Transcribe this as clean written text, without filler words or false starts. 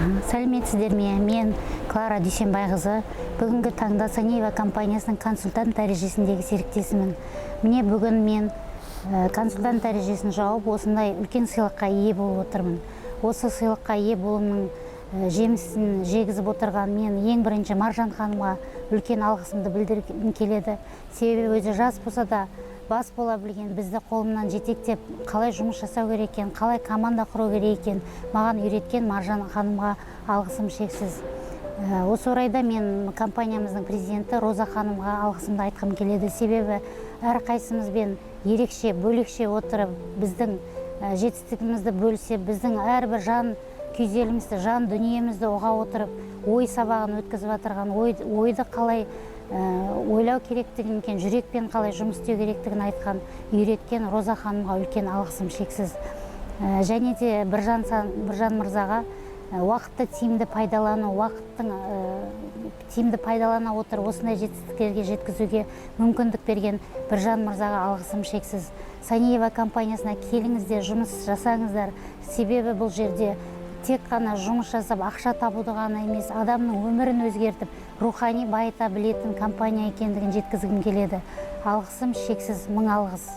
Сәлеметсіздер ме? Мен Клара Дүйсенбайқызы. Бүгінгі таңда Санеева компаниясының консультант дәрежесіндегі серіктесімін. Міне, бүгін мен консультант дәрежесін жауып, осындай үлкен сыйлыққа ие болып отырмын. Осы сыйлыққа ие болуымның жемісін жегізіп отырған мен ең бірінші Маржан ханымға үлкен алғысымды білдіргім келеді. Себебі өзі жас болса да, бас бола білген, бізді қолымнан жетектеп, қалай жұмыс жасау керек екен, қалай команда құру керек екен, маған үйреткен Маржан ханымға алғысым шексіз. Осы орайда мен компаниямыздың президенті Роза ханымға алғысымды айтқым келеді. Себебі әрқайсымызбен ерекше, бөлекше отырып, біздің жетістігімізді бөлісе, біздің әрбір жан күйзелімізді, жан дүниемізді ұға отырып, ой сабағын өткізіп жатырған, ойды қалай ойлау керектігін екен, жүрекпен қалай жұмыс істеу керектігін айтқан, үйреткен Роза ханымға үлкен алғысым шексіз. Және де Біржан мырзаға уақытты тиімді пайдалану, уақыттың тиімді пайдалана отырып, осындай жетістіктерге жеткізуге мүмкіндік берген Біржан мырзаға алғысым шексіз. Санеева компаниясына келіңіздер, жұмыс жасаңыздар. Себебі бұл жерде тек қана жұмыс жасап, ақша табуды ғана емес, адамның өмірін өзгертіп, рухани байыта білетін компания екендігін жеткізгім келеді. Алғысым шексіз, мың алғыс.